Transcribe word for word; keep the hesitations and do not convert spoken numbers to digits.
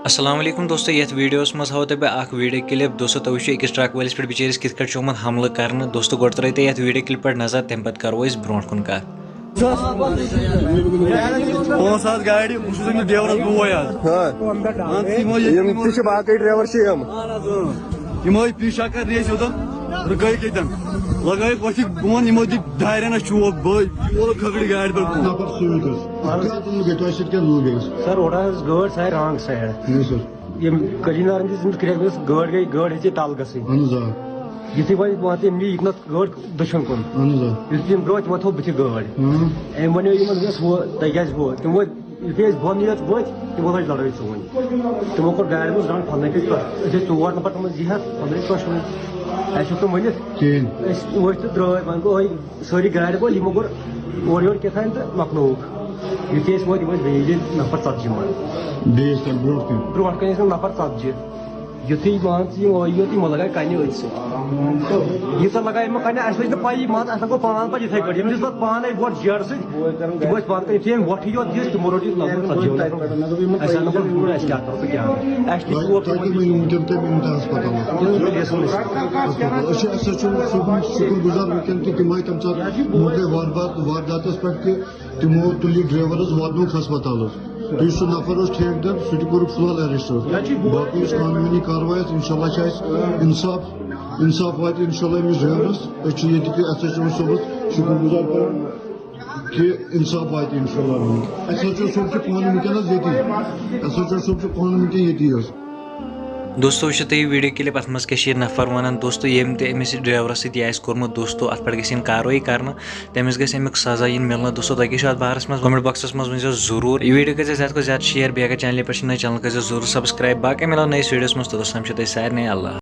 السلام علیکم دوستو، یتھ ویڈیوس منٛز ہاوو تۄہہِ بہٕ اکھ ویڈیو کلپ۔ دوستو، تُہۍ وٕچھِو أکِس ٹرک وٲلِس پٮ۪ٹھ بِچٲرِس کِتھ کٲٹھۍ چھُ آمُت حملہٕ کرنہٕ۔ دوستو، گۄڈٕ ترٲیِو تُہۍ یتھ ویڈیو کلپہِ پٮ۪ٹھ نظر، تمہِ پتہٕ کرو أسۍ برونٛٹھ کُن کتھ۔ پانٛژھ ہتھ گاڑِ، بہٕ چھُس أمِس ڈرایورس بوے آز۔ ہاں۔ اہن، یِم تہِ چھِ باقٕے ڈرایور چھِ یِم۔ یِم ٲسۍ پیشہ کرنہِ أسۍ یوٚتن، رُکٲیِکھ ییٚتٮ۪ن۔ لگٲیِکھ وۄتھِ، بہٕ وَنہٕ یِمو دِتۍ دارٮ۪ن اَسہِ چوب، بٔلۍ یہِ وولُکھ کھکھٕرِ گاڑِ پٮ۪ٹھ بۄن۔ نفر سۭتۍ حظ۔ کیٛاہ تُلُن گٔے تۄہہِ سۭتۍ، کیٛاہ لوٗ بیٚیِس؟ سر، اورٕ حظ گٲڑۍ سارے رانگ سایڈ۔ جی سر۔ یِم کٔلی نارن دِژ أمِس کرٛیکھ، أمِس گٲڑۍ گٔے، گٲڑۍ ہیٚژے تَل گٔژھٕنۍ۔ اہن حظ آ۔ یُتھُے وۄنۍ مان ژٕ أمۍ نی ییٚتہِ نَس گٲڑۍ دٔچھُن کُن۔ اہن حظ آ۔ یُتھُے یِم برٛونٛہہ تِمو تھوٚو بٕتھِ گٲڑۍ۔ اۭں۔ أمۍ وَنیو یِمن، دوٚپنَس، ہُہ، تۄہہِ کیٛازِ ہُہ؟ تِم وٲتۍ، یُتھُے أسۍ بۄن یِتھ وٲتۍ، تِمو لٲج لڑٲے سُہ وۄنۍ۔ تِمو کوٚر گاڑِ منٛز رن پھۄلنٲے کٔرِتھ پتھ۔ أسۍ ٲسۍ ژور نفر، تِمن زٕ ہٮ۪تھ، پھۄلنٲے أسۍ پتھ وۄنۍ۔ اَسہِ ہیوٚک نہٕ ؤنِتھ۔ کِہیٖنۍ۔ أسۍ ؤتھۍ تہٕ درٛاے، وۄنۍ گوٚو أہے سٲری گاڑِ وٲلۍ، یِمو کوٚر اورٕ یورٕ کیٛاہ تام تہٕ مۄکلووُکھ۔ یُتھُے أسۍ وٲتۍ، یِم ٲسۍ بیٚیہِ نفر ژتجی منٛز۔ بیٚیِس تَمہِ برونٛٹھ کَنہِ؟ برونٛٹھ کَنہِ ٲسۍ نفر ژتجی۔ یُتھُے مان ژٕ یِم ٲے یوت، یِمو لگایہِ کَنہِ أتھۍ سۭتۍ۔ ییٖژاہ لگایہِ یِمو کَنہِ، اَسہِ لٔج نہٕ پَیی، مان ژٕ، اَسہِ لگوو پان پَتہٕ یِتھَے پٲٹھۍ۔ یِم دِژ پَتہٕ پانَے وۄٹھ جیڈٕ سۭتۍ۔ تِم ٲسۍ پانہٕ کَنہِ، یُتھُے أمۍ وۄٹھٕے یوت دِژ، تِمو روٚٹ یہِ لگ بگ ژتجی نفر۔ اَسہِ آو نہٕ پَتہٕ، اَسہِ کیٛاہ کَرو تہٕ کیٛاہ نہٕ۔ اَسہِ تہِ چھُ تۄہہِ، تۄہہِ کیٛاہ ؤنِو وٕنکٮ۪ن تَمہِ اِمتحانَس پَتہٕ؟ أسۍ چھِ ایس ایچ او صٲبُن شُکُر گُزار وٕنکٮ۪ن کہِ تِم آیہِ تَمہِ ساتہٕ موقعے واردات، وارداتَس پٮ۪ٹھ تہِ۔ تِمو تُل یہِ ڈرایور حظ، واتنووُکھ ہسپتال حظ۔ تہٕ یُس سُہ نفر اوس ٹھیکہٕ در، سُہ تہِ کوٚرُکھ فی الحال ارسٹ حظ۔ باقٕے یُس قانوٗنی کاروٲیی آسہِ، انشاءاللہ چھِ اَسہِ انصاف، انصاف واتہِ انشاءاللہ أمِس ڈرایورس۔ أسۍ چھِ ییٚتہِ کہِ ایس ایچ او صٲبس شُکر گُزار کران کہِ انصاف واتہِ انشاءاللہ۔ ایس ایچ او صٲب چھُ پانہٕ وٕنکیٚنس ییٚتی، ایس ایچ او صٲب چھُ پانہٕ وٕنکیٚن ییٚتی حظ۔ دوستو، وٕچھِو تُہۍ یہِ ویڈیو کلپ، اتھ منٛز کیٛاہ چھِ یہِ نفر ونان۔ دوستو، ییٚمۍ تہِ أمِس ڈرایورس سۭتۍ یہِ آسہِ کوٚرمُت، دوستو، اتھ پٮ۪ٹھ گژھِ یِنۍ کاروٲیی کرنہٕ۔ تٔمِس گژھِ اَمیُک سزا یِنۍ مِلنہٕ۔ دوستو، تۄہہِ کیٛاہ چھُ اَتھ بارَس منٛز؟ Comment boxَس منٛز ؤنۍزیو ضروٗر۔ یہِ ویٖڈیو کٔرۍزیو زیادٕ کھۄتہٕ زیادٕ share، بیٚیہِ اگر چینلہِ پٮ۪ٹھ چھِ نٔے، channel کٔرۍزیو ضروٗر subscribe۔ باقٕے مِلو نٔیِس ویٖڈیوَس منٛز، توٚتَس تام چھُ تۄہہِ سارنٕے اللہ۔